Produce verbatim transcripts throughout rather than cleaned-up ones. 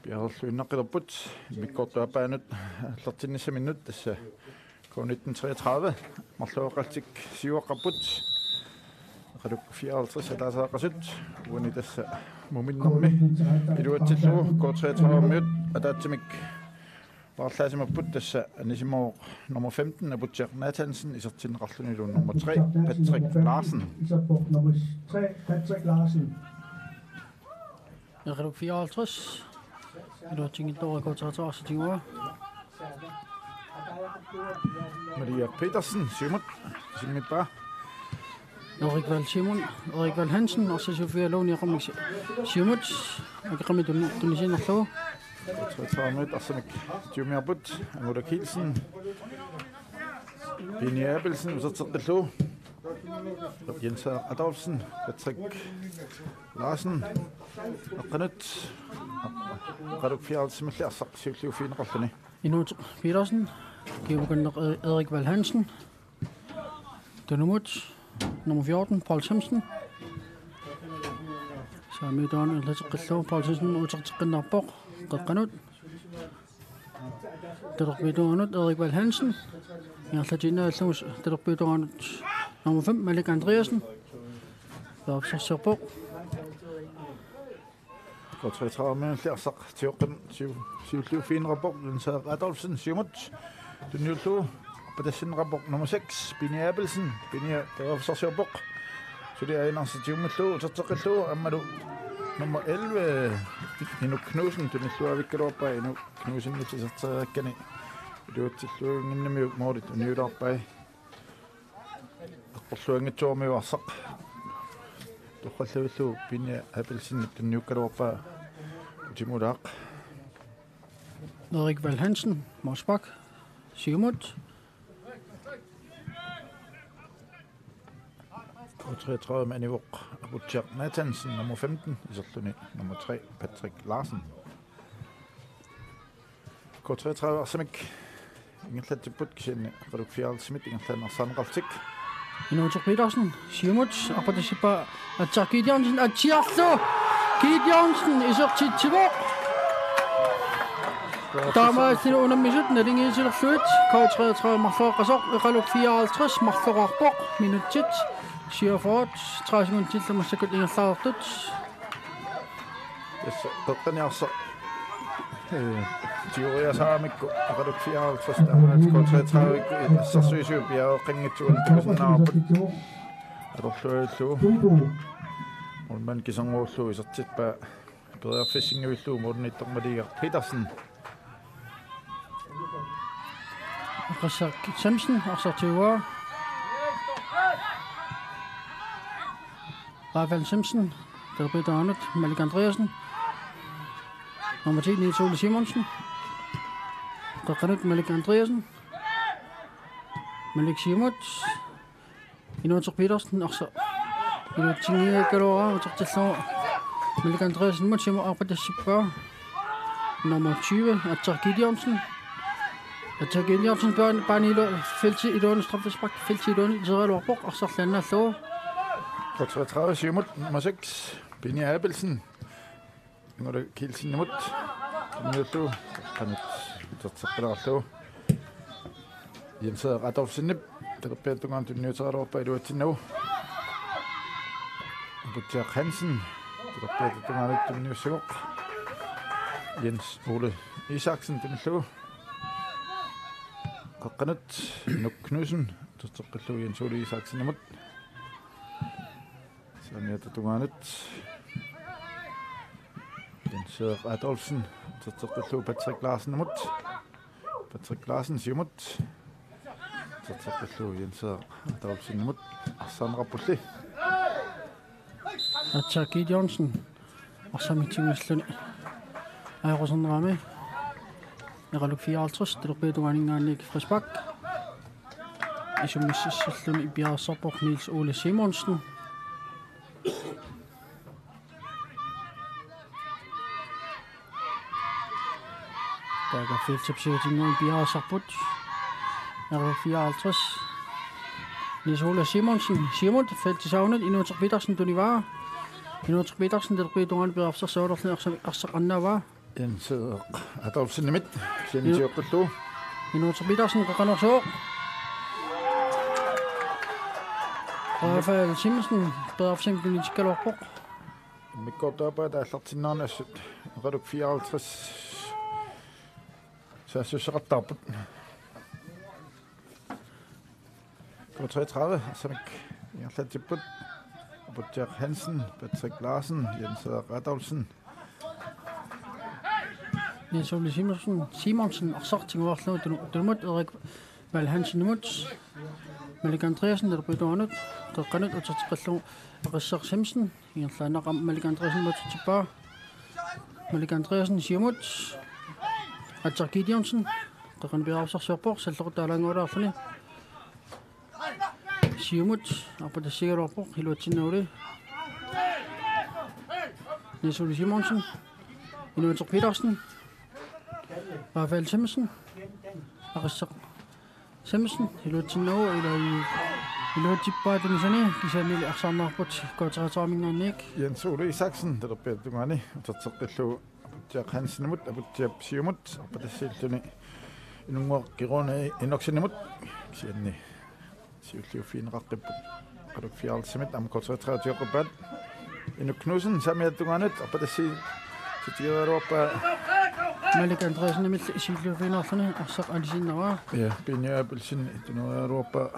Piareerluinnaqqilerput immikkoortup aappaanut aallartinnissaminnut, tassa K nitten treogtredive marloqeqaltik siuaqqapput. Eqaluk fireoghalvtreds ataaseqasut uani tassa muminnermi iluatsillugu K treogtredive-miut ataatsimik paarlaasimapput, tassa anisimooq nummer femten Aputsiaq Nathansen isertinneqarlunilu nummer tre Patrick Larsen. Iserpoq nummer tre Patrick Larsen. Eqaluk fireoghalvtreds. Iluatsinngitsoorpaa K treogtredive arsaq tiguaa. Maria Petersen, siumut, isimmippaa. Erik Val Simon, Erik Val Hansen, arsaq siufigaluni eqammik siumut, akeqammik tun-, tunisiinnarlugu. K treogtredive-miut arsamik tiumiarput, Angula Kielsen, Pini Abelsen, uterteqqillugu. Jens Adolfsen, Patrick Larsen, aqqanut, Eqaluk fireoghalvtredsimilli arsaq siulliuffigineqarluni. Inuuteq Petersen, kiumakanneq E-, Erik Val Hansen, tunumut, nummer fjorten, Paul Simpson. Saamiutaanut ingerlateqqillugu, Paul Simpson uterteqqinnarpoq, qeqqanut. Talerpiup tungaanut Erik Val Hansen. Ingerlatiinnarlugu talerpiup tungaanut nummer fem, Malik Andreasen. Periarfissarsiorpoq. K treogtredive-miulli arsaq tioqqin siu-, siulliuffigineqarpoq, Jens Adolfsen, siumut. Tunniullugu, arpatassinneqarpoq nummer seks, Pini Abelsen, Pini periarfissarsiorpoq. Suli aajuna arsaq tiummillugu, uterteqqillugu, aammalu nummer elleve, Inuk Knudsen, tunilluaavikkaluarpaa, Inuk Knudsenip iserteriarakkani iluatsilluannginnamiuk målit uniulaarpai. Eqqorluanngitsoormiuk arsaq torrallugu Pini Abelsenip tunniukkaluarpaa utimulaaq. Erik Val Hansen, målspark, siumut. K treogtredive-mi anivoq Aputsiaq Nathansen, nummer femten, iserluni nummer tre, Patrick Larsen. K treogtredive arsamik ingerlatsipput, kisianni Eqaluk fireoghalvtredsimit ingerlaannaq arsaanneqarlutik. Inuuteq Petersen, siumut, arpatassippaa Atsaq Gideonsen, atsiarlu! Gideonsen isertitsivoq! Taamaalilluni unammisut naligiissilerlugit, K treogtredive marloqeqqasoq, Eqaluk fireoghalvtreds marloqarpoq, minutsit syvogfyrre, tredive sekundillu massakkut ingerlareersut. Tassa qeqqani arsaq, eh, tigoriasaramikku, Eqaluk fireoghalvtreds taamaalillutik K treogtredive-ikkut assersuisui piareeqqanngitsunik takusinnaavarput. Atorluarlugu. Målmand kiserngorullugu isertippaa periarfissinngillugu målimiittoq Maria Petersen. Aqqasaaq Samsen, arsaq tiguaa. Rafael Samsen, talerpiup tungaanut, Malik Andreasen. Nummer ti, Niels Ole Simonsen. Qeqqanut, Malik Andreasen. Malik siumut. Inuuteq Petersen arsaq iluatsinngikkaluaraa utertillugu Malik Andreasenimut, siumut arpatassippaa nummer tyve, Atsaq Gideonsen. Atsaq Gideonsen paan-, paani ilu-, feltip iluanut, straffesparkfeltip iluanut iserluarpoq, arsarlu annaallugu. K treogtredive siumut, nummer seks, Pini Abelsen. Angula Kielsenimut. Tunniullugu. Qanit uterteqqilaarlugu. Jens Adolfsenip talerpiata tungaanut tunniuteriaraluarpaa iluatsinnagu. Aputsiaq Hansen. Talerpiata tungaanut tunniussaguk. Jens Ole Isaksen tunillugu. Qeqqanut Inuk Knudsen. Uterteqqillugu Jens Ole Isaksenimut. Saamiata tungaanut. Jens Adolfsen, uterteqqillugu Patrick Larsenimut. Patrick Larsen siumut. Uterteqqillugu Jens Adolfsenimut. Arsaanneqarpulli. Atsaq Gideonsen. Arsamik tigusilluni ajoqusernerami. Eqaluk fireoghalvtreds, talerpiata tungaaninngaanniit frispark. Isummassissalluni piareersarpoq Niels Ole Simonsen. Taakku feltip siutinngui piareersarput. Eqaluk fireoghalvtreds. Niels Ole Simonsen, siumut, feltip saanut, Inuuteq Petersen tunivaa. Inuuteq Petersen, talerpiata tungaanut periarfissarsiornerluni arsaq, arsaq annaavaa. Jens Adolfsenimit, kisianni sioqqullugu. Inuuteq Petersen qeqqanoorsuuvoq. Rafael Simonsen, periarfissamik tunitikkaluarpoq. Immikkoortup aappaa aallartinnerani assut, Eqaluk fireoghalvtreds saassussaqartarput. K treogtredive, Samik ingerlatsipput. Aputsiaq Hansen, Patrick Larsen, Jens Frederik Adolfsen. Niels Ole Simonsen, Simonsen arsaq tiguarlugu tunu-, tunumut Erik Val Hansenimut. Malik Andreasen, talerpiata tungaanut, qeqqanut uterteqqillugu Aqissaq Simonsen. Ingerlaannaq Malik Andreasen utertippaa. Malik Andreasen siumut. Atsaq Gideonsen. Qeqqanut periarfissarsiorpoq, sallequtaq aalajangiuaarluni. Siumut, arpatassiigaluarpoq, iluatsinnaaguli. Niels Ole Simonsen. Inuuteq Petersen. Rafael Simonsen. Aqissaq Simonsen, iluatsinnaagu, ilai-, iluatsippaa tunisani, kisiannili arsaarneqarput K treogtredive-minngaanniit. Jens Ole Isaksen, talerpiata tungaani, uterteqqillugu Aputsiaq Hansenimut, Aputsiaq siumut, arpatassiilluni Inunnguaq Kirune Enoksenimut, kisianni siulliuffigineqaqqipput Eqaluk fireoghalvtredsimit, aamma K treogtredive tioqqippaat. Inuk Knudsen saamiata tungaanut, arpatassiit tutigereeruarpaa. Malik Andreasenimit siulliuffigineqarluni arsaq anisiinnarpaa. Ja, Pini Abelsen tuneriaruarpaa.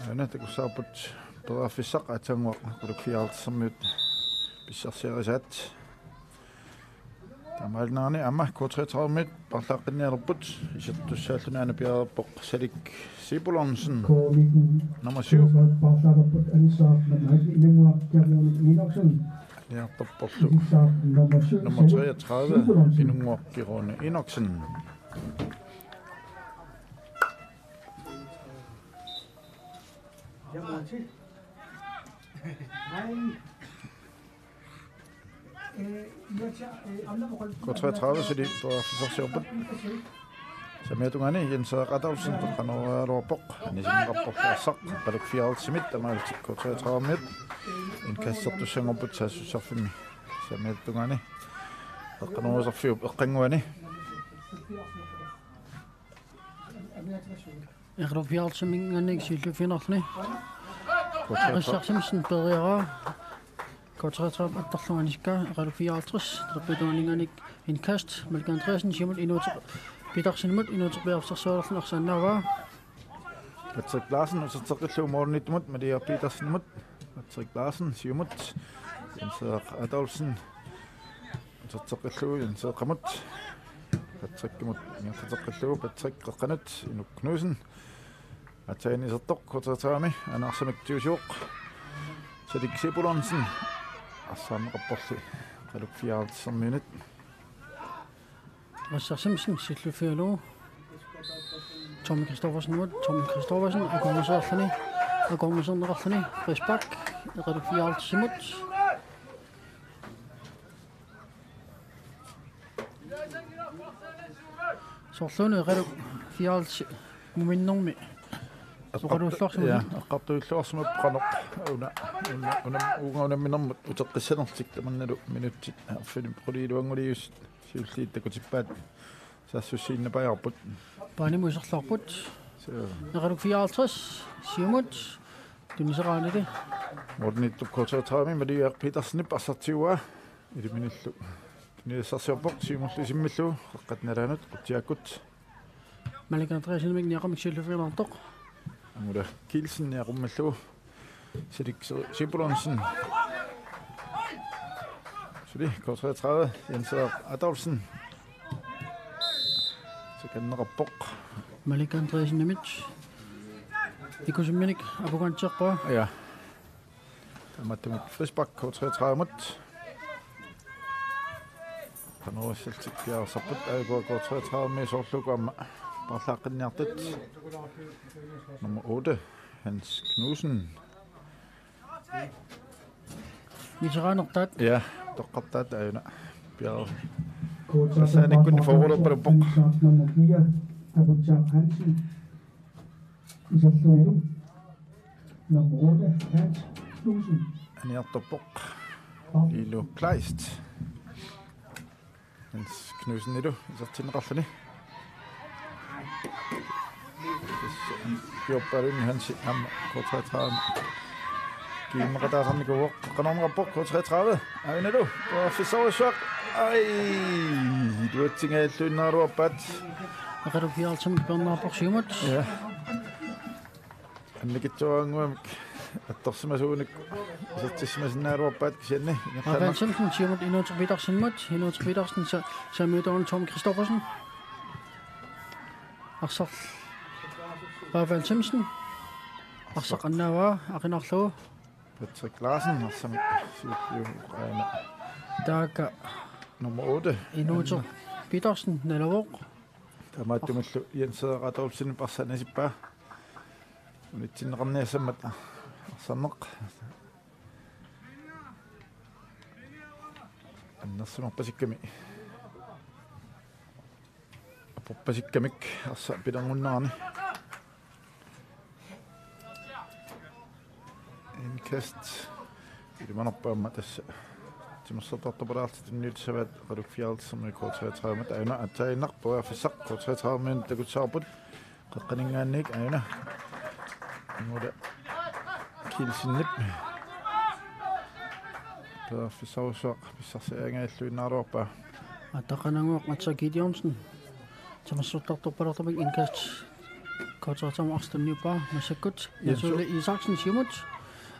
Aana takussavarput periarfissaq aatsaannguaq Eqaluk fireoghalvtredsimiut pissarsiarisaat. Taamaalinerani aamma K treogtredive-miut paarlaaqqinnialerput, isertussaalluni aana piareerpoq Salik Sibulonsen. Nummer syv. Paarlaalerput anissaarmat Inunnguaq Kirune Enoksen. Aniartorporlu. Anissaarmat nummer syv, nummer Salik treogtredive, Sibulonsen. Inunnguaq Kirune Enoksen. K treogtredive, så de på forsøg på. Saamiata tungaani Jens Adolfsen, qeqqanoorujoorpoq. Anisiinnarpoq arsaq, Eqaluk fireoghalvtredsimit, taamaalillutik K treogtredive-miut. Indkastertussanngorput saassussarfimmi. Saamiata tungaani. Qeqqanoorusarfiup eqqannguani. Eqaluk fireoghalvtredsiminngaanniit siulliuffigineqarluni. Aqissaq Simonsen peeriaraa. K treogtredive attarlugu anisikkaa, Eqaluk fireoghalvtreds, talerpiata tungaaninngaanniit indkast, Malik Andreasen siumut, Inuuteq Petersenimut, Inuuteq periarfissarsiorluni arsaannaavaa. Patrick Larsen uterteqqillugu målimiittumut, Malia Petersenimut, Patrick Larsen siumut, Jens Frederik Adolfsen uterteqqillugu Jens Frederikimut, Patrickimut ingerlateqqillugu Patrick qeqqanut, Inuk Knudsen. Aatsaat isertoq K treogtredive-mi, aana arsamik tigusivoq. Salik Sibulonsen. Arsaanneqarporli Eqaluk fireoghalvtredsimiunit. Aqissaq Simonsen siulliuffigalugu Tommy Kristoffersenimut, Tommy Kristoffersen akornuserneqarluni, akornuserneqarluni, frispark, Eqaluk fireoghalvtredsimut. Soorluuna Eqaluk fireoghalvtreds muminnermi. Eqqartu-, oqaluulluarsimapput. Ja, eqqartuilluarsimapput qanoq una, una, una, uunga unamminermut uteqqissanertik tamannalu minutsit arfineq-qulit iluannguliusut siulliit takutippaat saassussiinnarpajaarput. Paanimut iserluarput. Suu. Eqaluk fireoghalvtreds, siumut, tuniseraanili. Morten Ittup K treogtredive-mi Malia Petersenip arsaq tiguaa. Iliminillu. Tunisassarsiorpoq, siumullu isimmillu, qeqqata nalaanut, Qutsiakkut. Malik Andreasenimit niaqumik siulliuffigineqartoq. Angula Kielsen niaqummallu. Salik Sibulonsen. Suli, K treogtredive, Jens Adolfsen. Sikanneqarpoq. Malik Andreasenimit. Ikusumminik apukantsiarpaa. Ja. Tamattumik frispark K treogtredive-mut. Qanoq issaltik piareersarput, A K K treogtredive-mi soorlu uku aamma paarlaaqqinniartut. Nummer otte, Hans Knudsen. Veteranertaat. Ja, toqqartaat aajuna. Piareer-. Tassaanikkunni forholderpaluppoq. Nummer fire, Aputsiaq Hansen. Iserlunilu. Nummer otte, Hans Knudsen. Aniartorpoq. Ilu Kleist. Hans Knudsenilu isertinneqarluni. Tassa Bjørn Hansen aamma K treogtredive. Kiimmeqataasarnikuuvoq, qanoq neqarpoq K treogtredive. Ainalu, periarfissarsuaq. Ai, iluatsinngilluinnaraluarpaat. Aqalu Fjaltsen peerneqarpoq siumut. Ja. Annikitsuaraannguamik attorsimasuunik isertissimasinnaagaluarpaat kisianni. Rafael Simpson siumut Inuuteq Petersenimut, Inuuteq Petersen sa-, saamiutuuvoq Tom Christoffersen. Arsaq Rafael Simpson. Arsaq annaavaa, aqinarlugu. Patrick Larsen, arsamik siulliuvoq aana. Taakku nummer otte. Inuuteq Petersen, naluvoq. Taamaattumillu Jens Frederik Adolfsenip arsaq anisippaa. Unitsinneqarniassammat arsarneq. Annersimarpasikkami. Aporpasikkamik arsaq pilerngornerani. Indkast. Ilimanarpoq aamma tassa. Timersortartorpalaartut tunniussavaat Aqaluk Fjaltsenimit K treogtredive-mut, aana aatsaannguaq periarfissaq K treogtredive-miunut takussavarput. Qeqqaninngaanniit aana. Angula Kielsenip. Periarfissarsuaq pissarsiarigaluinnaraluarpaa. Ataqananguaq Matsa Gideonsen. Timersortartorpalaartumik indkast. K treogtredive-mut arsaq tunniuppaa massakkut. Jens Ole Isaksen siumut.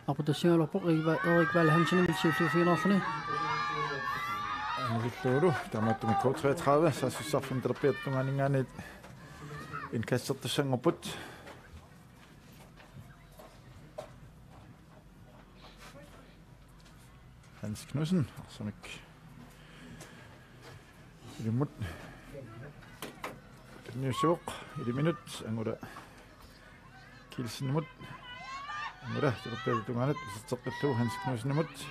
Aqutassingaluarpoq Erik Va-, Erik Vahl Hansenimit siulliuffigineqarluni. Anigillugulu, taamaattumik K treogtredive, saassussarfimmi talerpiata tungaaninngaanniit indkastertussanngorput. Hans Knudsen, arsamik. Ilimmut. Tunniussuuvoq, iliminut, angula Kielsenimut. Angula, talerpiata tungaanut, iserteqqillugu Hans Knudsenimut.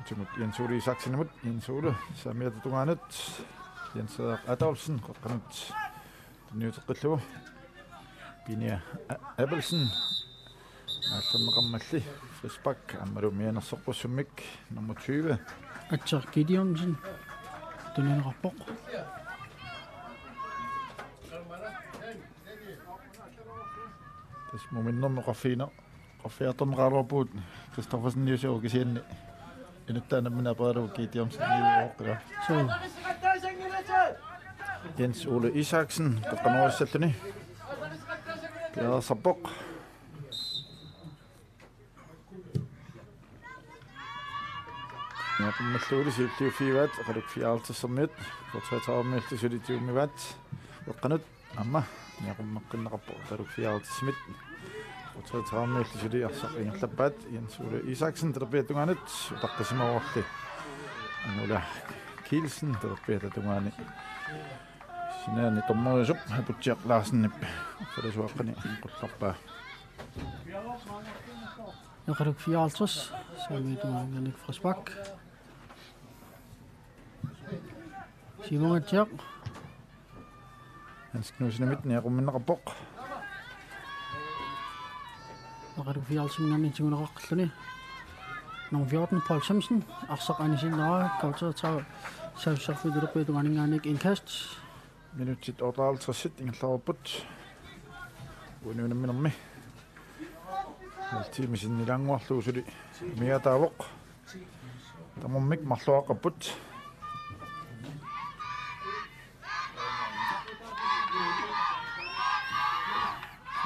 Utimut Jens Ole Isaksenimut, Jens Ole, saamiata tungaanut. Jens Frederik Adolfsen, qeqqanut. Tunniuteqqillugu. Pinia A-, Abelsen. Aallerneqarmalli. Frisbak, aammalu mianersoqqussummik. Nummer tyve. Atser Gideonsen. Tunniunneqarpoq. Tassa muminnermi oqarfigineq. Oqarfiartorneqaraluarpugut Christoffersen niusiu kisianni. Inuttaanamminaa peeralugu Gideonsen niuoqqila. Suu. Jens Ole Isaksen, qeqqanoorissalluni. Piareersarpoq. Niaqummalluuli siulliuffigivaat, Aqaluk Fjaltsenimit, K treogtredive-miullu suli tiummivaat, qeqqanut, aamma, niaqummeqqinneqarpoq, Aqaluk Fjaltsenimit, K treogtredive-miullu suli arsaq ingerlappaat, Jens Ole Isaksen, talerpiata tungaanut, utaqqisimavorli. Angula Kielsen, talerpiata tungaani. Sinaani dommeriusup, Aputsiaq Larsenip, falasuaqqani, qullerpaa. Aqaluk Fjaltsen, saamiata tungaaninngaanniit frisbak. Simon Atsiaq. Hans Knudsenimit niaqumminneqarpoq. Aqaluk Fjaltsenimit tiguneqaqqilluni. Nummer fjorten, Paul Simpson. Arsaq anisinnaavaa, K treogtredive, saassussarfimmi talerpiata tungaaninngaanniit indkast. Minutsit otteoghalvtreds ingerlareerput. Uani unamminermi. Halv time sinnilaannguarlugu suli amigaataavoq. Tamarmik marloqaqqapput.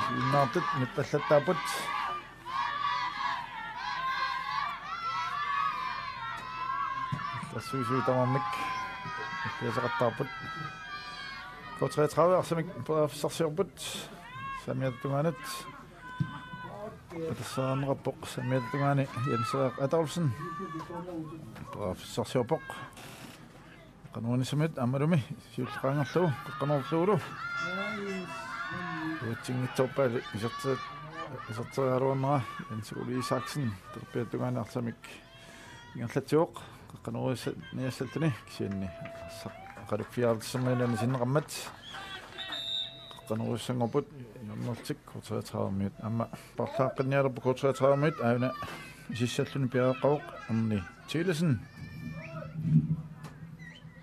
Siunnaartut nippallattaapput. Tassuusui tamarmik. Illiasaqattaarput. K treogtredive arsamik periarfissarsiorput. Saamiata tungaanut. Atassaarneqarpoq saamiata tungaani Jens Frederik Adolfsen. Periarfissarsiorpoq. Qanoq inissamit aammalumi siulleqaangerlugu, qanoq orlugulu. Uatsinngitsoorpaali iserti-, iserteriaraluarnera Jens Ole Isaksen, talerpiata tungaani arsamik ingerlatsivoq, qanoq orlissaniassalluni, kisianni arsaq Aqaluk Fjaltsenimit anisinneqarmat. Qanoq orlissanngorput, hjørnertik K treogtredive-miut. Aamma paarlaaqqinnialerput K treogtredive-miut, aana isissalluni piareeqqavoq, Erni Thielesen.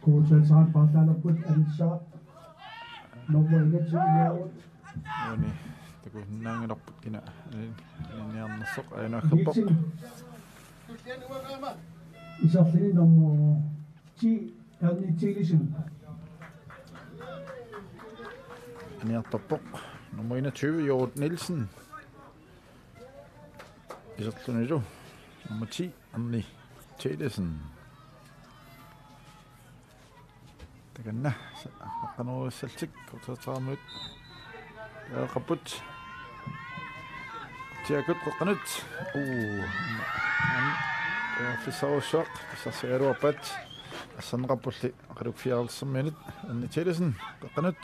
K treogtredive paarlaalerput, anissaa nummer enogtyve, Jakob. Uani takusinnaanngilarput kina aninniarnersoq, Aino Akkerpoq. Nielsen. Iserluni nummer ti, Erni Thielesen. Aniartorpoq nummer enogtyve, Jorut Nielsen. Iserlunilu nummer ti, Erni Thielesen. Takanna, sa-, qaqqanuussallutik, K treogtredive-miut. Eqqapput. Tiakut qaqqanut. Uu. An-, periarfissarujussuaq, pissarsagaluarpaat. Asserneqarpulli, Qaqortoq fireoghalvtredsimiunit. Erni Thielesen, qaqqanut.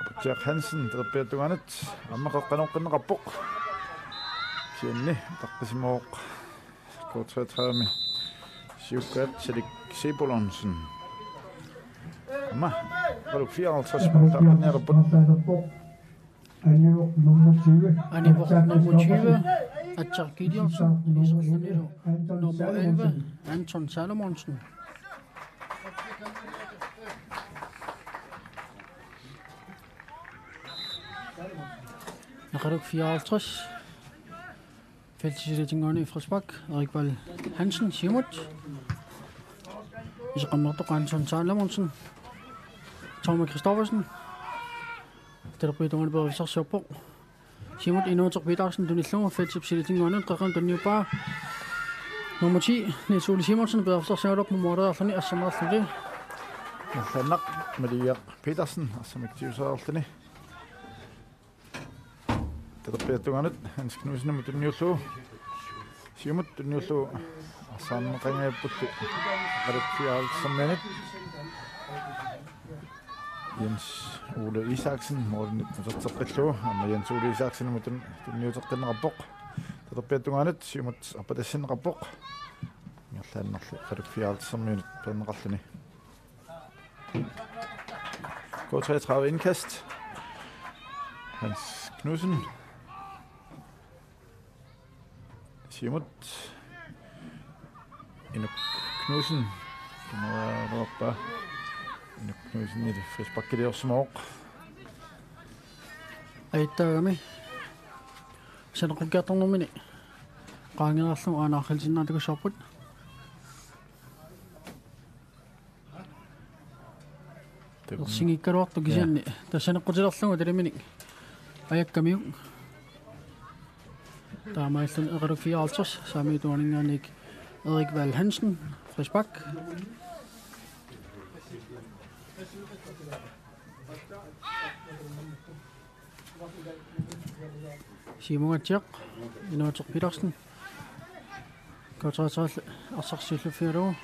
Aputsiaq Hansen, talerpiata tungaanut, aamma qaqqanooqqinneqarpoq. Kisianni, taqqisimavoq. K treogtredive-mi siukkaat Salik Sebulonsen. Aamma, Qaqortoq fireoghalvtreds, paarlaaqqinnialerput. Anivoq nummer tyve. Anivoq nummer tyve, Atsaq Gideonsen, iserlunilu nummer elleve, Anton Salomonsen. Qaqortoq fireoghalvtreds. Feltsilitinnguani frispark, Erik Val Hansen, Siumut. Iseqqammertoq Anton Salomonsen. Tommy Christoffersen. Talerpiata tungaanut periarfissarsiorpoq. Siumut Inuuteq Petersen tunillugu feltip silitinnguanut qeqqanut tunniuppaa. Nummer ti, Niels Ole Simonsen, periarfissarsiorpoq måleriarluni assammeriarlugu. Arsaq Maliaq Petersen, arsamik tigusariarluni. Talerpiata tungaanut Hans Knudsenimut tunniullugu. Siumut tunniullugu arsaarneqangajappulli Qaqortoq fireoghalvtredsimiunit. Jens Ole Isaksen målimiit iserteqqillugu. Aamma Jens Ole Isaksenimut tun-, tunniuteqqinneqarpoq. Talerpiata tungaanut Siumut arpatassinneqarpoq. Ingerlaannarli Qaqortoq fireoghalvtredsimiunit peerneqarluni. K treogtredive indkast. Hans Knudsen. Siumut. Inuk Knudsen. Kinaruappa. Inuk Knudsen, frisparkiliorsimavoq. Ajuttaagami. Saneqqukkiartornermini qaangereerlugu aana arfinilinnik takussavarput. Takuuk. Ersinngikkaluartoq kisianni. Ja. Tassa saneqqutilerlugu taliminik ajakkamiuk. Taamaalilluni Qaqortoq fireoghalvtreds, saamiata tungaaninngaanniit Erik Val Hansen, frispark. Siumukatsiaq, Inuuteq Petersen. K treogtredive arsaq siulliuffigalugu.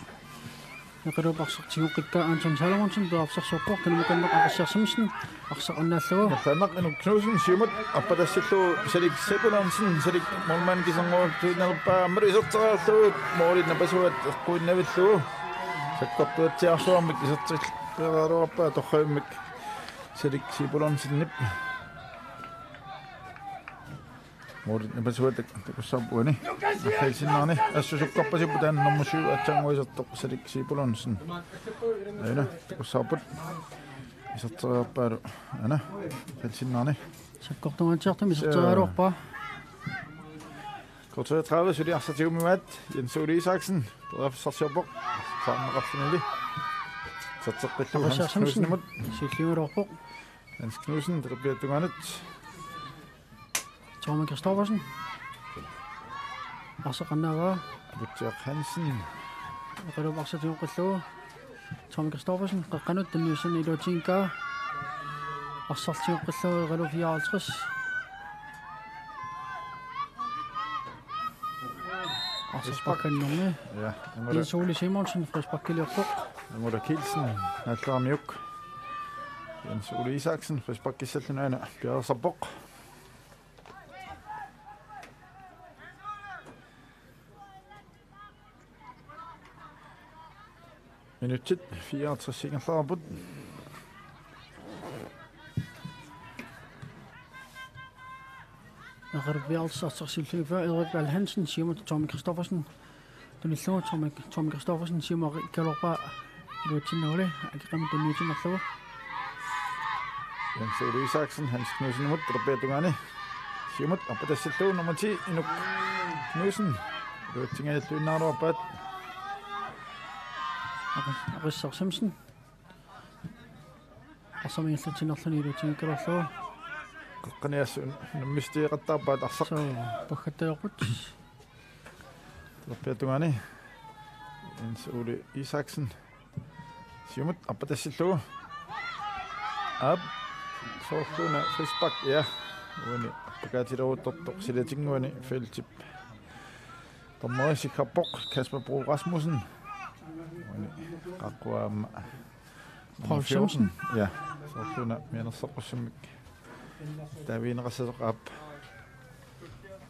Eqaluup arsaq tigoqqikkaa Anton Salomonsen, periarfissarsiorpoq, taanna mukanneq Aqassiarsimsen, arsaq annaallugu. Nallanaq Inuk Knudsen, Siumut, arpatassillugu Salik Sebulonsen, Salik målmand kiserngortuinerpaa, aammalu iserteriarlugu, målit napasuat eqquinnarlugu. Sakkortuatsiarsuarmik isertilleriaraluarpaa torravimmik Salik Sebulonsenip. Målit napasuat takussavarput uani. Arfinilinnik. Assut sukkarpasippoq taanna nummer syv aatsaannguaq isertoq Salik Sebulonsen. Aana, takussavarput. Iserteriarpaalu. Aana, arfinilinnik. Sakkortungaatsiartumik iserteriaraluarpaa. K treogtredive suli arsaq tigummivaat, Jens Ole Isaksen, periarfissarsiorpoq. Saarneqarluni. Iserteqqillugu Hans Knudsenimut. Siulliugaluarpoq. Hans Knudsen, talerpiata tungaanut. Tommy Christoffersen. Arsaq annaavaa. Aputsiaq Hansen. Eqaluup arsaq tigoqqillugu. Tommy Christoffersen, qeqqanut tunniussani iluatsinngikkaa. Arsaq tigoqqillugu, Qaqortoq fireoghalvtreds. Arsaq frispark. Pakkannermi. Ja, angula. Jens Ole Simonsen, frisparkiliorpoq. Angula Kielsen, naalluarmiuk. Jens Ole Isaksen, frisparkissalluni aana, piareersarpoq. Minutsit fireoghalvtreds ingerlareerput. Eqaluup arsaq siulliuffigalugu Erik Val Hansen, Siumut Tommy Christoffersen. Tunillugu Tommy, Tommy Christoffersen siumut aqqaneq-marlunngorpaa iluatsinnagulu akeqanngitsumik tunniutiinnarlugu. Jens Ole Isaksen, Hans Knudsenimut, talerpiata tungaani. Siumut, arpattassillugu nummer ti, Inuk Knudsen. Iluatsinngilluinnaruarpaat. Aqis-, Aqissaq Simonsen. Arsaq ingerlatsinerluni iluatsinngikkaluarlugu. Qeqqaniassaq unammissuteqattaarpaat arsaq. Suu, paggattajorput. Talerpiata tungaani. Jens Ole Isaksen. Siumut arpattassillugu. Aap. Soorlu una frispark, ja. Uani arpakaatileruttortoq silatinnguani feltip. Dommerip sikkarpoq Kasper Bro Rasmussen. Uani qaaqqua aamma Paul Simonsen. Ja, soorlu una mianersoqqussummik. Taavigineqassasoq, aap.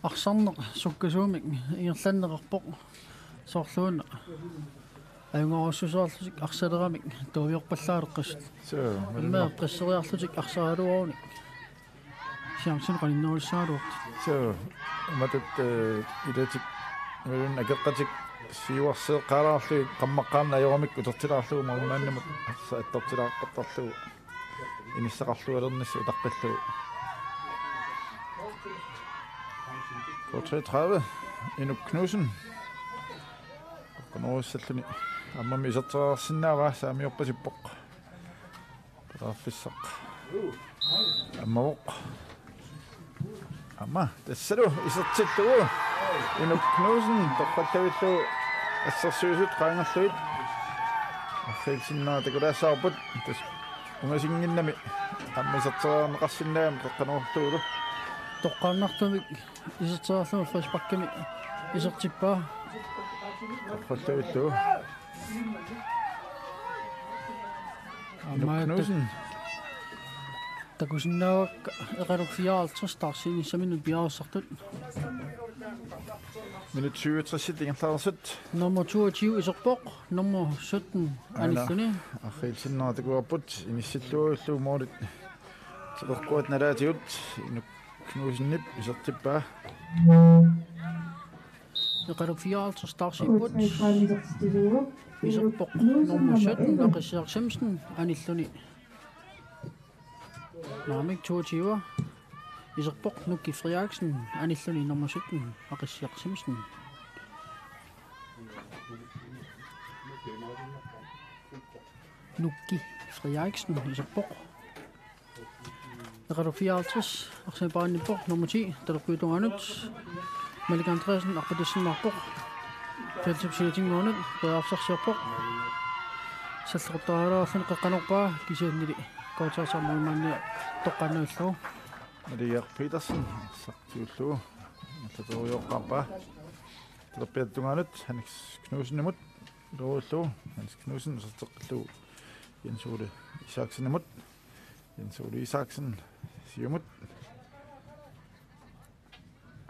Arsarneq sukkasuumik ingerlanneqarpoq. Soorlu una ajunngorujussuarlutik arsaleramik tuaviorpallaaleqqissut. Suu, aamma qisseriarlutik arsaraluarunik. Chancen qaninnerussaagaluartut. Suu, imatut, eh, ilatik, imaluunniit akeqqatik siuarseeqqaalaarlugit qammaqqaarneq ajoramik utertilaarlugu malumaannamut arsaq attortilaaqqattarlugu inissaqarlualernissaq utaqqillugu. K treogtredive, Inuk Knudsen. Qanorussalluni ammami iserteriarsinnaavaa, saamiorpasippoq. Periarfissaq ammavoq. Aamma tassalu isertillugu Inuk Knudsen torrallavillugu assersuisut qaangerlugit. Arriilsinnera takulaassavarput, tassa ungasinnginnami aamma iserteriarneqarsinnaammat qeqqanoorlugulu. Toqqaannartumik iserteriarlugu frisparkimi isertippaa. Torrallavillugu. Aamma Inuk Knudsen. Takusinnaavakka Eqaluk fireoghalvtreds taarsiinissaminnut piareersartut. Minut syvogtres ingerlareersut. Nummer toogtyve iserpoq, nummer sytten aana anilluni. Arriilsinnera takuarput, inissilluarlugu målit. Talerquat nalaatigut, Inuk Knudsenip isertippaa. Eqaluk fireoghalvtreds taarsiipput. Iserpoq nummer sytten, Aqissiaq Simonsen, anilluni. Naamik, toogtyve. Iserpoq Nukki Frederiksen, anilluni nummer sytten, Aqissiaq Simonsen. Nukki Frederiksen, iserpoq. Eqaluk fireoghalvtreds, arsamik paarnippoq, nummer ti, talerpiata tungaanut. Malik Andreasen, arpattassinnaarpoq. Feltip silatinnguanut, periarfissarsiorpoq. Salleqattaarallarluni qeqqanoorpaa, kisiannili K treogtredive målmandi toqqaannarlugu. Malik Petersen, arsaq siullugu. Allatorujooqqaarpaa. Talerpiata tungaanut, Hans Knudsenimut. Iluarullugu, Hans Knudsen, iserteqqillugu. Jens Ole Isaksenimut. Jens Ole Isaksen, siumut.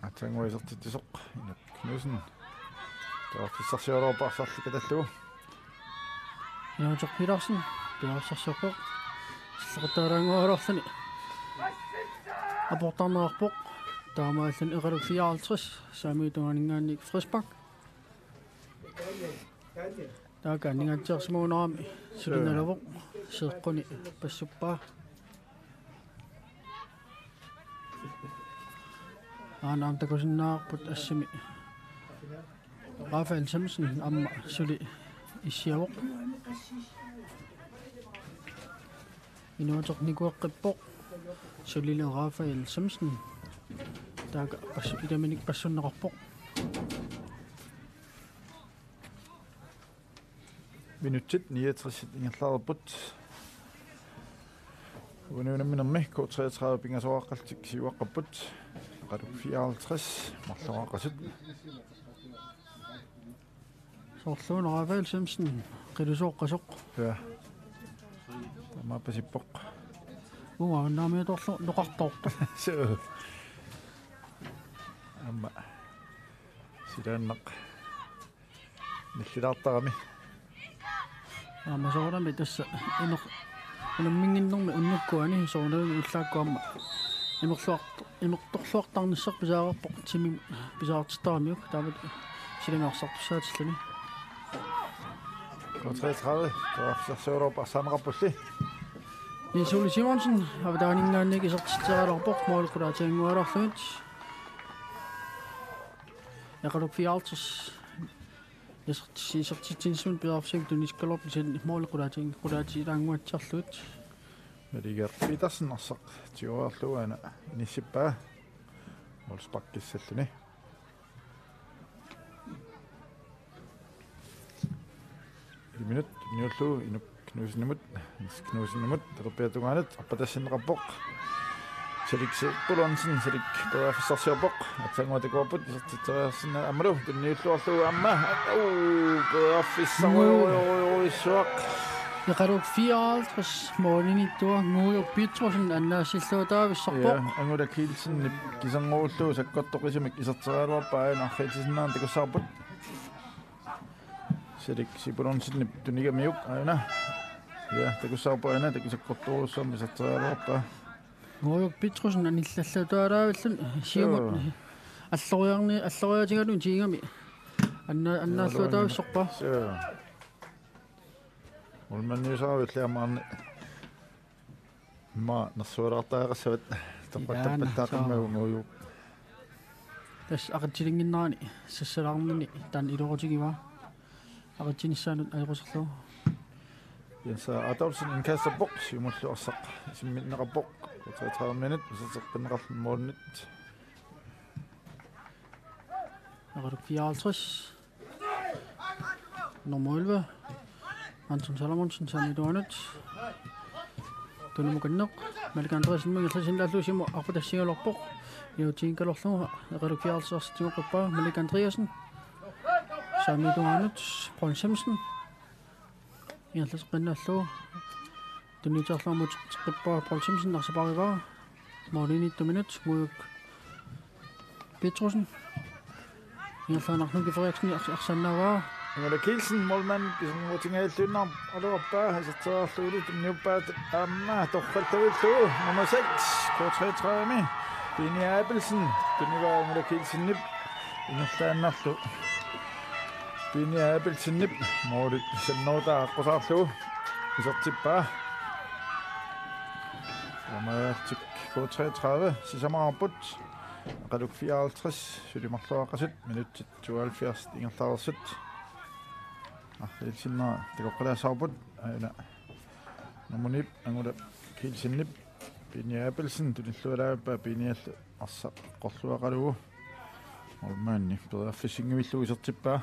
Aatsaannguaq isertitsisoq, Inuk Knudsen. Periarfissarsiorpoq arsarluni katallugu. Inuuteq Petersen, periarfissarsiorpoq. Salleqattaaraannguaraluarluni. Aportarneqarpoq. Taamaalilluni Eqaluk fireoghalvtreds, saamiup tungaaninngaanniit frispark. Taakku aningaatsiarsimagunarami suli nalavoq, seeqquni passuppaa. Aana aamma takusinnaavarput assimi Rafael Simonsen aamma suli issiavoq. Inuuteq nikueqqippoq. Sulili Rafael Simonsen. Taakku pas-, ilaminik passunneqarpoq. Minutsit niogtres ingerlareerput. Uani unamminermi K treogtredive pingasoqaqqallutik siuaqqapput. Eqaluk fireoghalvtreds marloqaqqasut. Soorlu una Rafael Simonsen qilusooqqasoq. Ja. Taamaappasippoq. Uanga unnaamiutorlu noqartoortoq. Suu. Aamma silaannaq nallilaartarami. Aamma soorunami tassa imer-, unamminnginnermi unnukkuani soorunami ullaakkut aamma imerluart-, imertorluartarnissaq pisaareerpoq timimik pisariaqartaramiuk, taamatut Silami arsartussaatilluni. K treogtredive, K F-iugaluarpaa arsaaneqarpulli. Niels Ole Simonsen, avataaninngaanniit isertitseriaraluarpoq, måli qulaatiginnguaalaarlugit. Eqaluk fireoghalvtreds. Isertits-, isertitsinissamut periarfissamik tunisikkaluarpoq, kisianni måli qulaati-, qulaatiginnguatsiarlugit. Maliga Petersen arsaq tiguarlugu aana inissippaa. Målsparkissalluni. Minut, niullu, Inuk Knudsenimut, Hans Knudsenimut, talerpiata tungaanut, arpatassinneqarpoq. Salik Sebulonsen, Salik periarfissarsiorpoq, aatsaannguaq takuarput, isertitseriarsinnaa-, aammalu, tunniulluarlugu aamma, uu, periarfissarujorujorujussuaq. Eqaluk fireoghalvtreds, målinittua, Nguujuk Petrussen, annaassilluataavissarpoq. Ja, Angula Kielsenip kiserngoorlugu sakkortoqisumik iserteriaraluarpaa, aana arriitsisinnaanera takussavarput. Salik Sebulonsenip tunigamiuk aana. Ja, takussavarput aana, takusakkortoorujussuarmik iserteriaraluarpaa. Nguujuk Petrussen anillalluataalaavilluni, siumut. Joo. Alloriarni-, alloriaatigalugu tigigami. Anna-, annaalluataavissarpaa. Joo. Målmandiusaavilli aamma arni. Immaqa nersualaartariaqassavat. Ilaana, toqqattappattaa soo. Qimmagu Nguujuk. Tassa aqitsilinnginnerani sassalaarnini taanna iluaqutigivaa. Aqitsinissaanut ajoquserlugu. Jens Adolfsen indkasterpoq, siumullu arsaq isimminneqarpoq. Treogtredive minut, iserteqqinneqarluni målinit. Eqaluk fireoghalvtreds. Nummer elleve, Anton Salomonsen, saamiata tungaanut. Tunumukanneq, Malik Andreassen ingerlasinnaallugu siumut arpatassigaluarpoq. Iluatigigaluarlugu, Eqaluk fireoghalvtreds tigoqqippaa, Malik Andreassen. Saamiata tungaanut, Paul Simonsen. Ingerlateqqinnaallugu. Tunniutiarlugu aamma uteqqippaa Paul Simonsen, arsaq paarivaa. Målimiittuminut, Nguujuk Petrussen. Ingerlaannaq Nuki Frederiksen ars-, arsaannaavaa. Angula Kielsen, målmand, kisernguutingajalluinnarlugu aluarpaa, iserteriarlugulu tunniuppaat aamma torrallavillugu. Nummer seks, K treogtredive-mi. Pini Abelsen, tunivaa Angula Kielsenip. Ingerlaannarlu. Pini Abelsenip måli sannertaa aqqusaarlugu isertippaa. Taamaalillutik K treogtredive sisamaqarput. Eqaluk fireoghalvtreds suli marloqaqasut, minutsit tooghalvfjerds ingerlareersut. Arriilsinnera takoqqilaassaapput, aana nummer ni-p Angula Kielsenip Pini Abelsen tunillualaarpaa, Piniallu arsaq eqqorluaqalugu. Målmandi periarfissinngillugu isertippaa.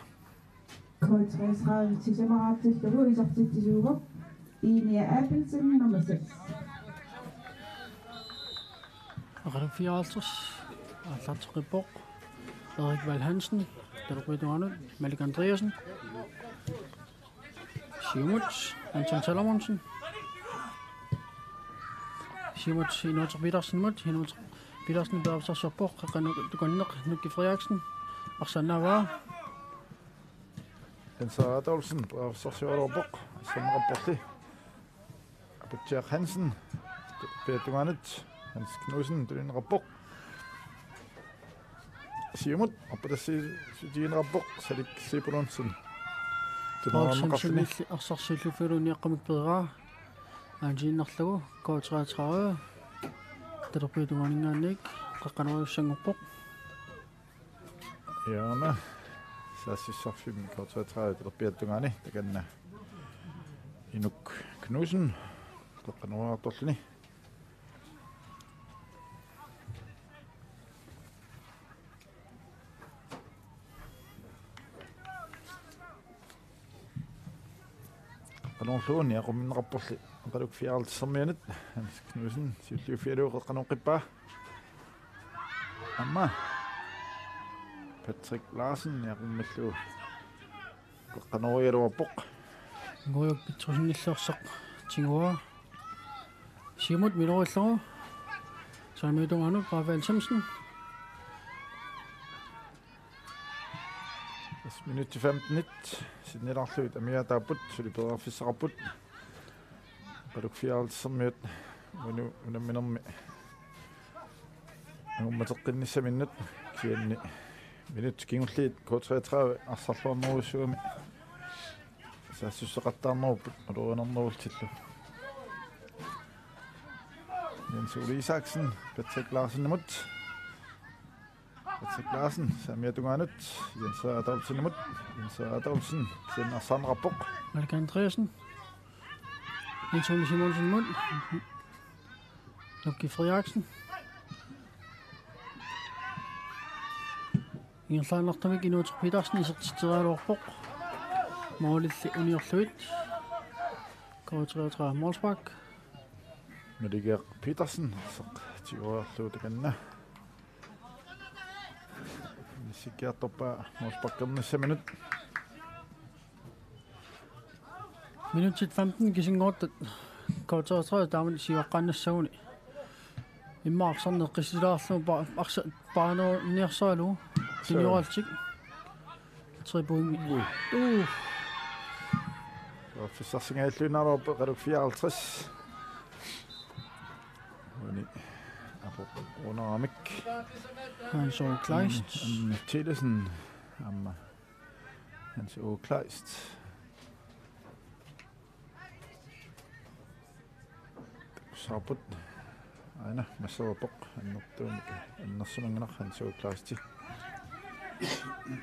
K treogtredive sisamaqartillugu isertitsisuuvoq Pini Abelsen nummer seks. Eqaluk fireoghalvtreds aallarteqqippoq. Erik Val Hansen, talerpiata tungaanut, Malik Andreassen. Siumut, Anton Salomonsen. Siumut, Inuuteq Petersenimut, Inuuteq Petersen periarfissarsiorpoq, qeqqanut tukanneq, Nuki Frederiksen. Arsaannaavaa. Jens Adolfsen, periarfissarsiugaluarpoq, arsaanneqarporli. Aputsiaq Hansen, talerpiata tungaanut, Hans Knudsen, tunineqarpoq. Siumut, arpatassiissutigineqarpoq, Salik Sebulonsen. Poulsen tunuarneqarluni. Sunilli arsarsiulluffigalugu niaqqumik peeraa. Aansiinnarlugu, K treogtredive. Talerpiata tungaaninngaanniit, qeqqanoorujussuanngorpoq. Hjørne. Saassussarfimmi K treogtredive talerpiata tungaani. Takanna Inuk Knudsen. Qeqqanooriartorluni. Qanoorluunniit aqumminneqarporli Eqaluk fireoghalvtredsimiunut. Hans Knudsen siulliuffigalugu qeqqanooqqippaa. Aamma Patrick Larsen niaqummillugu qeqqanoorigaluarpoq. Nguujuk Petrussenillu arsaq tiguaa. Siumut miloriillugu. Saamiata tungaanut Rafael Simonsen. Tassa minutsit femtenit sinnilaarlugit amigaataapput, suli periarfissaqarput. Eqaluk fireoghalvtredsimiut unu-, unamminermi angummateqqinnissaminnut, kisianni Minutsit kingulliit K treogtredive arsarluarnerujussuugami saassusseqattaarnerupput ulorianernerullutillu. Jens Ole Isaksen, Patrick Larsenimut. Patrick Larsen saamiata tungaanut Jens Adolfsenimut. Jens Adolfsen, kisianni arsaarneqarpoq. Malik Andreasen. Jens Ole Simonsenimut. Nuki Frederiksen. Ingerlaannartumik Inuuteq Petersen isertitseriaraluarpoq. Målilli uniorlugit. K treogtredive målspark. Maligiaq Petersen, arsaq tigoriarlugu takanna. Inissikkiartorpaa målsparkernissaminut. Minutsit femten kisinngortat K treogtredive taamatut siuaqqaannassaguni. Immaqa arsarneq eqqissilaarlugu pa-, arsa-, paarniarsaralugu. Suu. Senioraltik. Tre point. Ui. Uh. Periarfissarsingajalluinnarluarpoq, Qaluk fireoghalvtreds. Uani apuuneramik. Hans Ole Kleist. Mm, mm, Thielesen. Aamma Hans Ole Kleist. Saaput. Aana, massaavoq annertuumik. Annersimannginnaq Hans Ole Kleist.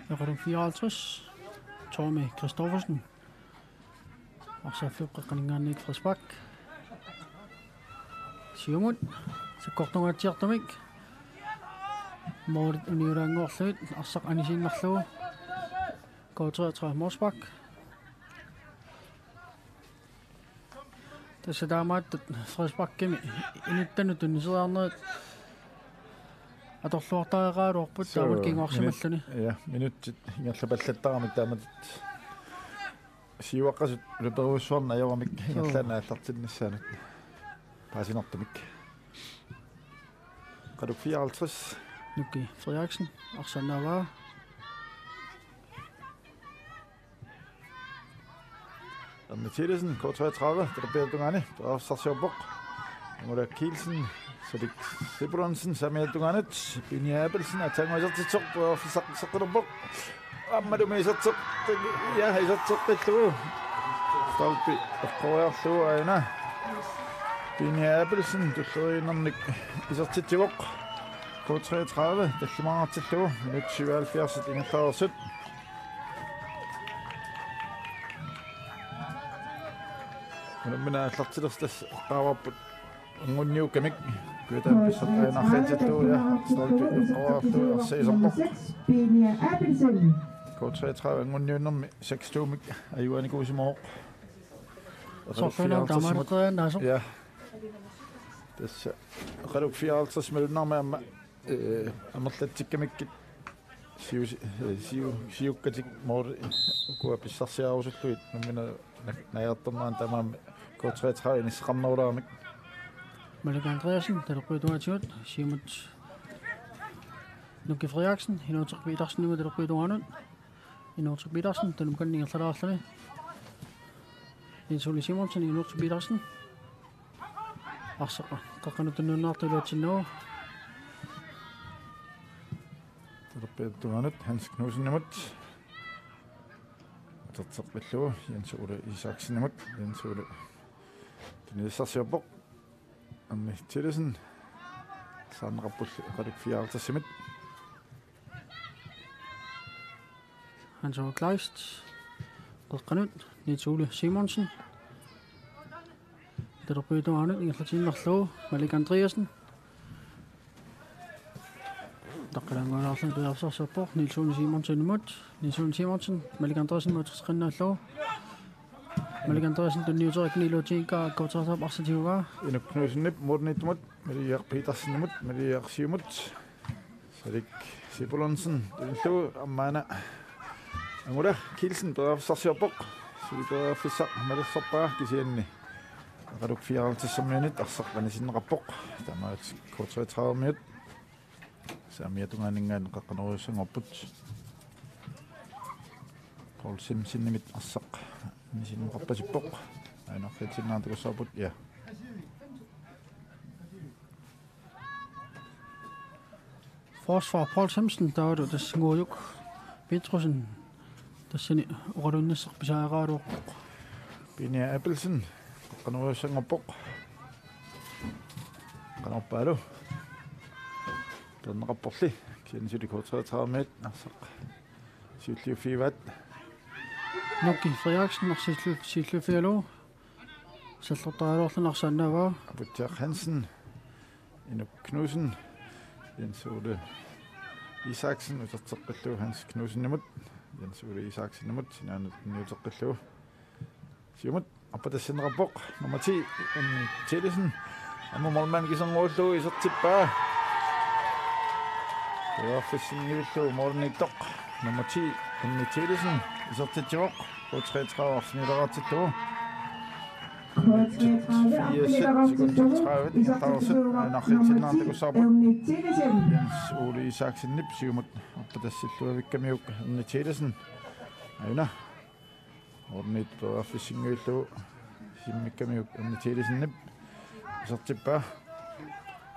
Nummer fireoghalvtreds. Tommy Christoffersen. Arsaq qeqqaninngaanniit frispark. Siumut. Sakkortungaatsiartumik. Målit uniulaanngorlugit. Arsaq anisiinnarlugu. K treogtredive målspark. Tassa taamaattut frisparkimi inuttanut tunniseriarnerit atorluartariaqaraluarput. Suu, taamatut kinguarsimalluni. Minut-, ja, minutsit ingerlapallattaramik taamatut siuaqqasut ulaperiussuarnik ajoramik. Suu. Ingerlaannaq aallartinnissaanut paasinartumik. Qaluk fireoghalvtreds. Nuki Frederiksen, arsaannaavaa. Erni Thielesen, K treogtredive, talerpiata tungaani, periarfissarsiorpoq. Angula Kielsen, Salik Sibulansen, saamiata tungaanut, Pini Abelsen, aatsaannguaq isertitseq, periarfissaq-, seqqilerpoq. Aammalumi iserteq-, ja, iserteqqillugu. Stolpe eqqoriarlugu aana. Pini Abelsen, tulleriinnarnik isertitsivoq. K treogtredive, tallimaartillugu, minut syvoghalvfjerds ingerlareersut. Unammineq aallartilersoq tassa eqqaavarput. Anguniukkamik. Kujataani pissartaannaarfiatsillugu, ja. Stolpe eqqoriarlugu arsaq iserpoq. K treogtredive anguniunnermi seks to-mik ajugaanikuusimavoq. Soorluuna taamaaliqqiaannaasoq. Ja. Tassa Qaluk fireoghalvtreds malunnarmat aamma, eh, amerlatsikkamikkit siu-, eh, siu-, siukkatik mål ukua pissarsiarusullugit nammineq na-, najartornerani tamarmi K treogtredive inisseqarnerulaamik. Malik Andreasen, talerpiata tungaatigut, siumut Nuki Frederiksen, Inuuteq Petersenimut talerpiata tungaanut. Inuuteq Petersen, tanukanni ingerlalaarluni. Jens Ole Simonsen, Inuuteq Petersen. Arsaq qeqqanut tunniunniartoq iluatsinnagu. Talerpiata tungaanut Hans Knudsenimut. Atorteqqillugu Jens Ole Isaksenimut. Jens Ole tunniussarsiorpoq. Erni Thielesen. Saarneqarpullu Qaluk fireoghalvtredsimit. Hans Ole Kleist. Qeqqanut Niels Ole Simonsen. Talerpiata tungaanut ingerlatiinnarlugu Malik Andreasen. Taqqalaanngualaarluni periarfissarsiorpoq Niels Ole Simonsenimut. Niels Ole Simonsen, Malik Andreasenimut atorteqqinnaallugu. Malik Andreasen tunniuteriakkani iluatsinngikkaa K treogtredive arsaq tiguaa. Inuk Knudsenip målimiittumut, Maligiaq Petersenimut, Maligiaq siumut. Salik Sibulansen, tunniullugu aamma aana. Angula Kielsen periarfissarsiorpoq. Suli periarfissaq malersorpaa kisianni. Qaluk fireoghalvtredsimiunit arsaq anisinneqarpoq. Taamaat K treogtredivemiut. Saamiata tungaaninngaanniit qeqqanerujussanngorput. Paul Simpsonimit arsaq anisinneqarpasippoq. Aajuna qeqqaninngaanniit takussavarput, ja. Forsvar Paul Simonsen, taavalu tassa Ngujuk Petrussen, tassani oqaluinnassasoq pisariaqaraluarpoq. Pini Abelsen, qanoruussanngorpoq. Qanorpaalu. Peerneqarporli, kisianni suli K treogtredive-miit arsaq siulliuffigivaat. Nuki Frederiksen, arsaq siulliuffigalugu. Sallortaraluarluni arsaq annaavaa. Aputsiaq Hansen, Inuk Knudsen, Jens Ole Isaksen, uterteqqillugu Hans Knudsenimut, Jens Ole Isaksenimut, sinaanut niuteqqillugu. Siumut, arpatassinneqarpoq, nummer ti, Anni Thielesen, aamma målmand kiserngullu isertippaa. Periarfissinngillugu målimiittoq, nummer ti, Anni Thielesen, isertitsivoq, K treogtredive arfinileraartillugu. K treogtredive, sekund tredive, ingerlareersoq, aana arriitsinneqartoq takussavarput. Jens Ole Isaksenip siumut arpatassilluavikkamiuk Anni Thielesen. Aana. Ornit periarfissinngillugu simmikkamiuk Anni Thielensenip isertippaa.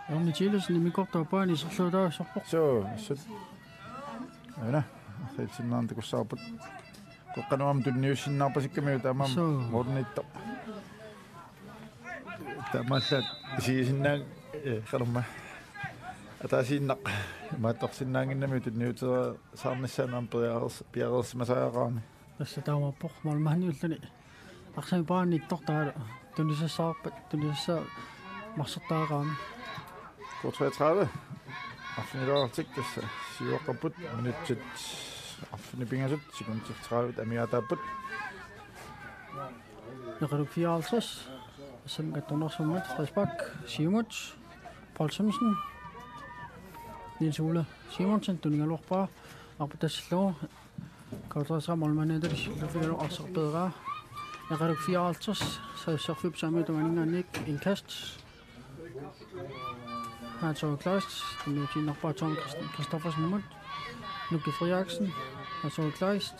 Anni Thielesen immikkoortup aappaani iserluutaasarpoq. Suu, sut. Aana, arriitsinneqartoq takussavarput. Qeqqanut aamma tunniussinnaarpasikkamiuk taamaammat. Suu. Ornittoq. Taamaallaat isigisinnaanngilaq, eh, qanormaa. Ataasiinnaq imaattorsinnaannginnami tunniutereersaarnissaanut aamma piareers-, piareersimasariaqarami. Tassa taamaappoq, målmandiulluni. Arsaq paanittortaa tunisassaarpat, tunisassaa marsortaaqaami. K treogtredive. Arfinileraartik tassa siuaqqapput, minutsit arfineq-pingasut, sekundit tredive amigaataapput. Eqaluk fireoghalvtreds. Tassami kattornarsimmat, frispark, siumut, Paul Simonsen. Niels Ole Simonsen, tunigaluarpaa, arpatassillugu. K treogtredive målmandiata iserluuffigalugu arsaq peeraa. Eqaluk fireoghalvtreds, saassussarfik saamiata tungaaninngaanniit indkast. Hans Ole Kleist, tunniutiinnarpaa Tom Christ-, Christoffersenimut. Nuki Frederiksen, Hans Ole Kleist,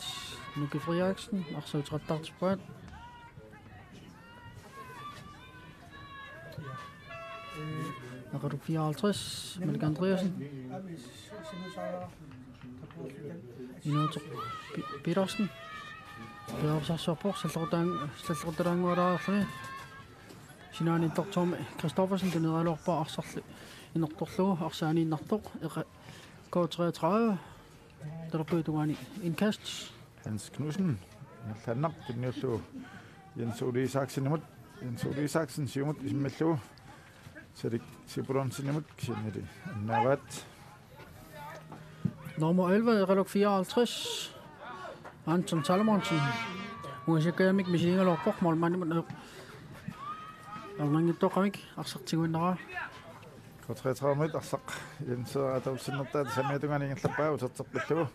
Nuki Frederiksen, arsaq utertittartippaat. Eqaluk fireoghalvtreds, Malik Andreasen. Inuuteq Pi-, Petersen. Petersen saassussarpoq, sallequttaan-, sallequttalaanngualaarluni. Sinaaniittoq Tom Christoffersen tuneraluarpaa arsarli inertorlugu arsaaniinnartoq. Eqa-, K treogtredive. Talerpiata tungaani indkast. Hans Knudsen. Ingerlaannaq tunniullugu Jens Ole Isaksenimut. Jens Ole Isaksen siumut isimmillugu Salik Sibulonsenimut kisiannili annaavaat. Nummer elleve, eqaluk fireoghalvtreds. Anton Salomonsen. Uansikkajamik misiligaluarpoq målmandimut. Ernanngittoqamik arsaq tiguinnaraa. K treogtredive-miit arsaq Jens Adolfsen tassami tungaani ingerlappaa uterteqqillugu.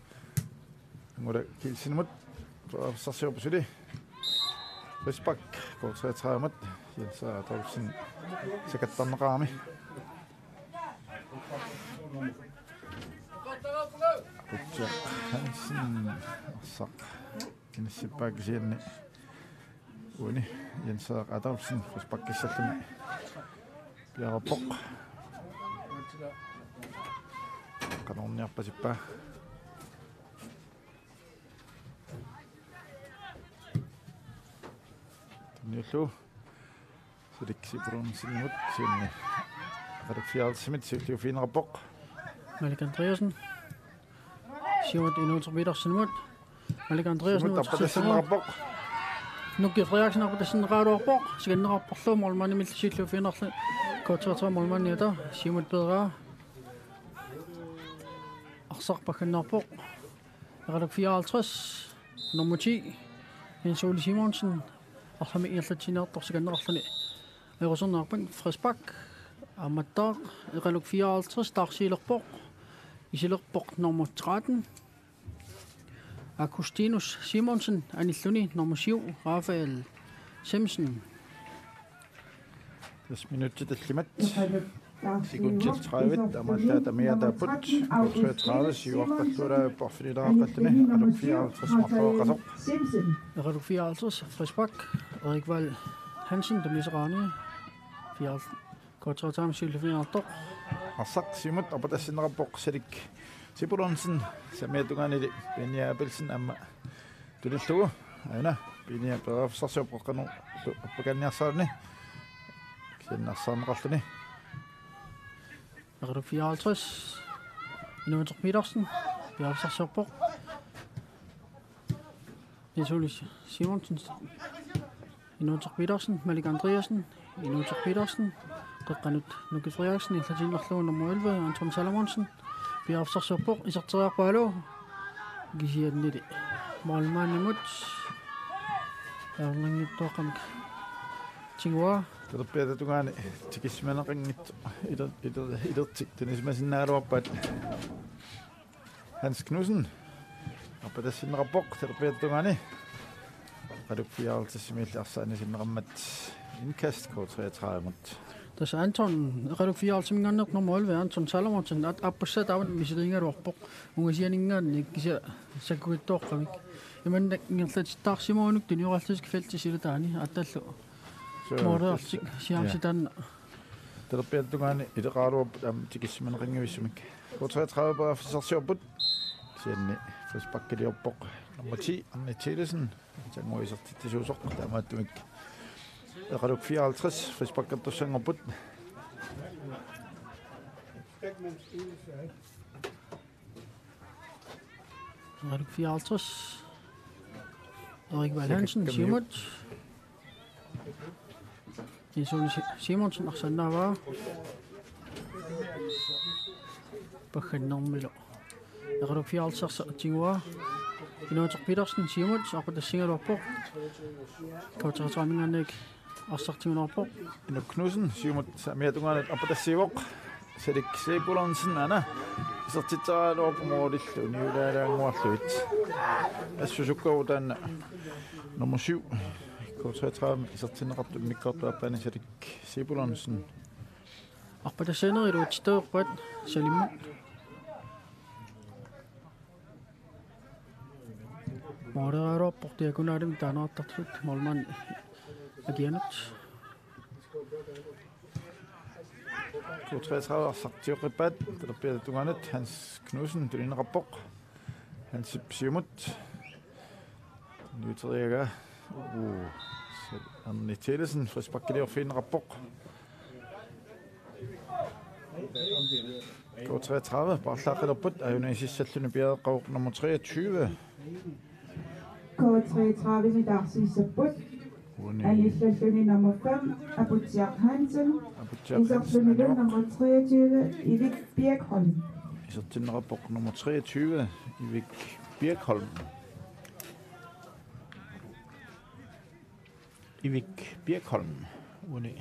Ngula Kielsenimut. Arsarsiorput suli. Frispark. K treogtredive-miit. Jens Adolfsen sakattarneqarami. Aputsiaq Hansen. Arsaq inissippaa kisianni. Uani Jens Adolfsen frisparkissalluni piareerpoq. Qanorniarpasippaa. Tunniullugu. Salik Sibulonsenimut kisianni. Eqaluk fireoghalvtredsimit siulliuffigineqarpoq. Malik Andreasen. Siumut Inuuteq Petersenimut. Malik Andreasen siumut arpatassinneqarpoq. Nuki Frederiksen arpatassinneqaraluarpoq. Sikanneqarporlu målmandimillu siulliuffigineqarluni. K treogtredive målmandiata siumut peeraa. Arsaq pagganneqarpoq. Eqaluk fireoghalvtreds. Nummer ti. Jens Ole Simonsen. Arsamik ingerlatsiniartoq sikanneqarluni. Ajoquserneqarpat frispark. Aammattaaq eqaluk fireoghalvtreds taarsiilerpoq. Isilerpoq nummer tretten. Augustinus Simonsen anilluni nummer syv, Rafael Simonsen. Tassa minutsit tallimat. Sekundit tredive, taamaallaat amigaataapput. K treogtredive siuaqqalluarpoq arfinileraqqalluni, eqaluk fireoghalvtreds marloqasoq. Eqaluk fireoghalvtreds, frispark. Erik Val Hansen, tunniussaqarani. Fireoghalvtreds, K treogtredive siulliuffigineqartoq. Arsaq siumut arpatassinneqarpoq Salik Sipulonsen saamiata tungaanili Benny Abelsen aamma tunillugu. Aana Benny periarfissarsiorpoq qeqqanut appakaanniarsarluni. Kisianni arsaarneqarluni. Eqaluk fireoghalvtreds. Inuuteq Petersen. Periarfissarsiorpoq. Niels Ole Simonsen. Inuuteq Petersen. Malik Andreasen. Inuuteq Petersen. Qeqqanut Nuki Frederiksen. Illatiinnarlugu nummer elleve. Anton Salomonsen. Periarfissarsiorpoq. Iserteriarpaalu. Kisiannili. Målmandimut. Ajornanngitsuaqqamik. Tiguaa. Talerpiata tungaani tikisimaneqanngitsoq iler-, iler-, ilertik tunisimasinnaagaluarpaat Hans Knudsen. Arpatassinneqarpoq talerpiata tungaani. Eqaluk fireoghalvtredsimiilli arsaanni sinneqarmat indkast K treogtredive-mut. Tassa Anton, Eqaluk fireoghalvtredsiminngaanneersoq nummer elleve Anton Salomonsen at-, aappassaa taama misiliigaluarpoq. Ungasianinngaanniit kisianni sakkukitsuaqqamik. Imannak ingerlatittaarsimagunarpoq tuniorallutik feltip silataani aatsaat. Suu, måleriarlutik tassa, siaamsi ja. Taanna. Talerpiata tungaani ileqaraluarput aamma tikisimaneqanngivissumik. K treogtredive periarfissarsiorput. Kisianni frisparkiliorpoq nummer ti, Arne Thielesen. Tiguaa isertitsisuusoq taamaattumik. Eqaluk fireoghalvtreds frisparkertussanngorput. Erik fireoghalvtreds. Erik Val Hansen, Siumut. Niels Ole Si-, Simonsen arsannaavaa. Paggannermilu. Erik fireoghalvtreds tiguaa. Inuuteq Petersen, Siumut, arpatassigaluarpoq. K treogtredive-minngaanniit arsaq tigualerpoq. Inuk Knudsen, Siumut saamiata tungaanut arpatassiivoq. Salik Sipulonsen aana. Isertitseriaraluarpoq målillu niulaalaannguarlugit. Assut sukkavoq taanna nummer syv. K treogtredive isertinneqartut immikkoortup aappaani Salik Sipulonsen. Arpatassiinerit iluatsittarpaat Salimmut. Måleriaraluarpoq diagonalimik taaneqartartut målmand akianut. K treogtredive arsaq tigualerpaat, talerpiata tungaanut Hans Knudsen tunineqarpoq. Hansip Siumut. Nyteriaga. Uu, se-, Arne Thielesen frisparkiliorfigineqarpoq. K treogtredive paarlaaqqilerput, aajuna isissalluni piareeqqavoq nummer treogtyve. K treogtredive-mi taarsiissapput. Uani. Anillalluni nummer fem, Aputsiaq Hansen. Aputsiaq Hansen, iserlunilu nummer treogtyve, Ivik Birkholm. Isertinneqarpoq nummer treogtyve, Ivik Birkholm. Ivik Birkholm. Uani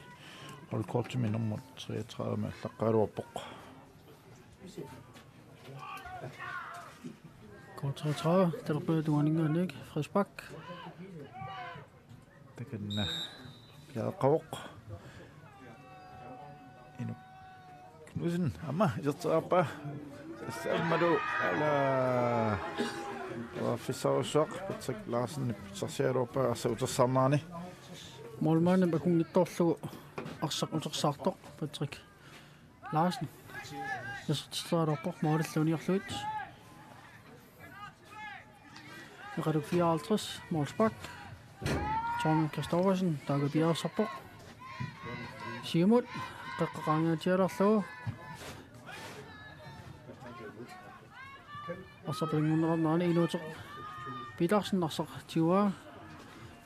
holdkortimi nummer treogtredive-mi allaqqagaluarpoq. K treogtredive, talerpiata tungaaninngaanniit, frispark. Takanna. Piareeqqavoq. Inuk Knudsen, aamma, iserteriarpaa. Tassa aammalu, ala. Periarfissarujussuaq, Patrick Larsen, pitsarsiaraluarpaa, arsaq utersaarnerani. Målmandip akunngitsoorlugu arsaq utersaartoq, Patrick Larsen. Isertitseriaraluarpoq målillu uniorlugit. Eqaluk fireoghalvtreds, målspark. Tommy Christoffersen, taakku piareersarpoq. Siumut, qeqqa qaangiutigilerlugu. Arsaq pinngunneqarnerani Inuuteq Petersen arsaq tiguaa.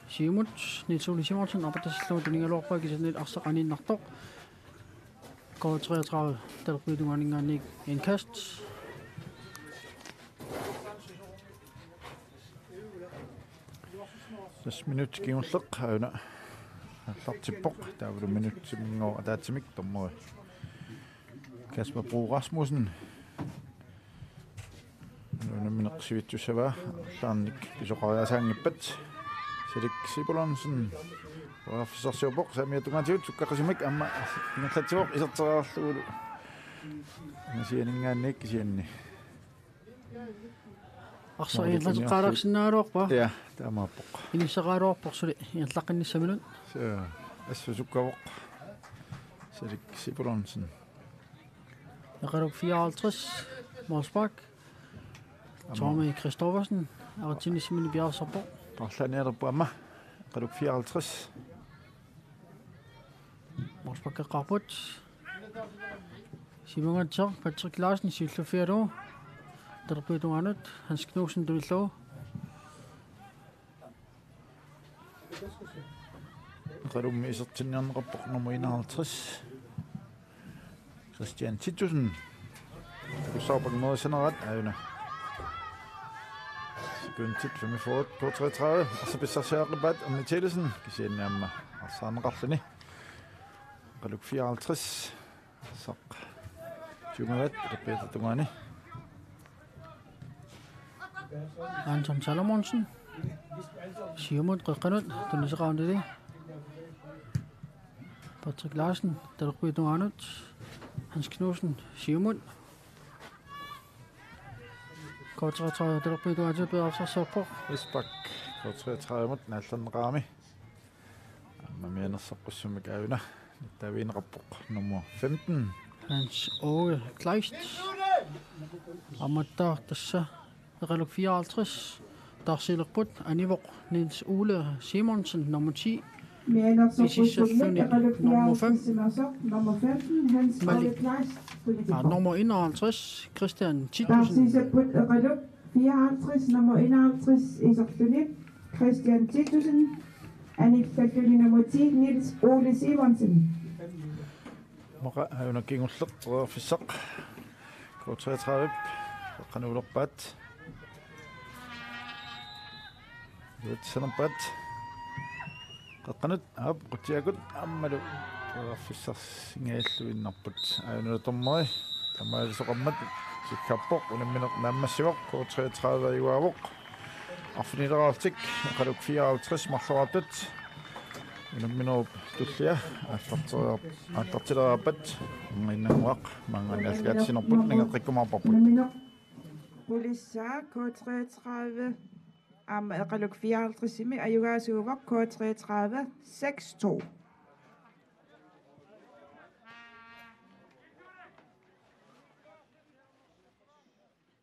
Siumut, Niels Ole Simonsen, arpatassillugu tunigaluarpaa kisianni arsaq aniinnartoq. K treogtredive, talerpiata tungaaninngaanniit indkast. Seks minut kingulleq, aajuna aallartippoq, taavalu minutsiminngaanniit ataatsimik dommeri Kasper Bro Rasmussen. Unammineq sivitsussavaa, allanik pisoqariasaanngippat. Salik Sipulonsen. Periarfissarsiorpoq, saamiata tungaatigut sukkaqisumik aamma ingerlatsivoq iserteriarlugulu. Ungasianinngaanniit kisianni. Arsaq ingerlateqqaalaarsinnaagaluarpaa. Ja, taamaappoq. Inissaqaraluarpoq suli ingerlaqqinnissaminut. Suu, assut sukkavoq. Salik Sipulonsen. Eqaluk fireoghalvtreds, målspark. Tommy Christoffersen, Argentinasiminik piareersarpoq. Parlaanialerpoq aamma. Eqaluk fireoghalvtreds. Målsparkeqqaarput. Simungatser, Patrick Larsen, siulliuffigalugu. Talerpiata tungaanut, Hans Knudsen tunillugu. Eqalummi isertinniarneqarpoq nummer enoghalvtreds. Christian Titussen. Takussaarpakkerissaneraat aajuna. Sekundit femogfyrre, K treogtredive. Arsaq pissarsiaqqippaat Erni Thielesen. Kisianni aamma arsaarneqarluni. Eqaluk fireoghalvtreds. Arsaq. Tiumavat, talerpiata tungaani. Anton Salomonsen. Siumut qeqqanut, tuniseqarnili. Patrick Larsen, talerpiata tungaanut. Hans Knudsen, siumut. K treogtredive, talerpiata tungaatigut piareersarpoq. Frispark, K treogtredive-mut naallerneqarami. Aamma mianersoqqussummik aajuna. Nittaavigineqarpoq nummer femten. Hans Åge Kleist. Aammattaaq tassa. Eqaluk fireoghalvtreds. Taarsiilerput anivoq Niels Ole Simonsen, nummer ti. Mianersoqqussummik Isissalluni eqaluk nummer fem. Fireoghalvtreds-imeersoq, nummer femten, Hans Malik. Ole Kleist, Aa, nummer enoghalvtreds, Christian Titussen. Taarsiisapput eqaluk fireoghalvtreds, nummer enoghalvtreds iserluni Christian Titussen, anillalluni nummer ti, Niels Ole Simonsen. Maqa aajuna kingulleq periarfissaq. K treogtredive-p qeqqanut ulerpaat. Iluatsinnerpaat. Qeqqanut, aap, qutsiakkut aammalu periarfissarsinngilluinnarput. Aajuna dommeri taamaalisoqarmat sikkarpoq, unammineq naammassivoq, K treogtredive ajugaavoq. Arfinileraarlutik eqaluk fireoghalvtreds marloraartut unamminerup tullia aallartereerp-, aallartileriarpat, innannguaq maanngaanniit aallakaatitsinerput nangeqqikkumaarparput. Unammineq pulissaa K treogtredive aamma eqaluk fireoghalvtreds-imi ajugaasuuvoq, K treogtredive seks to.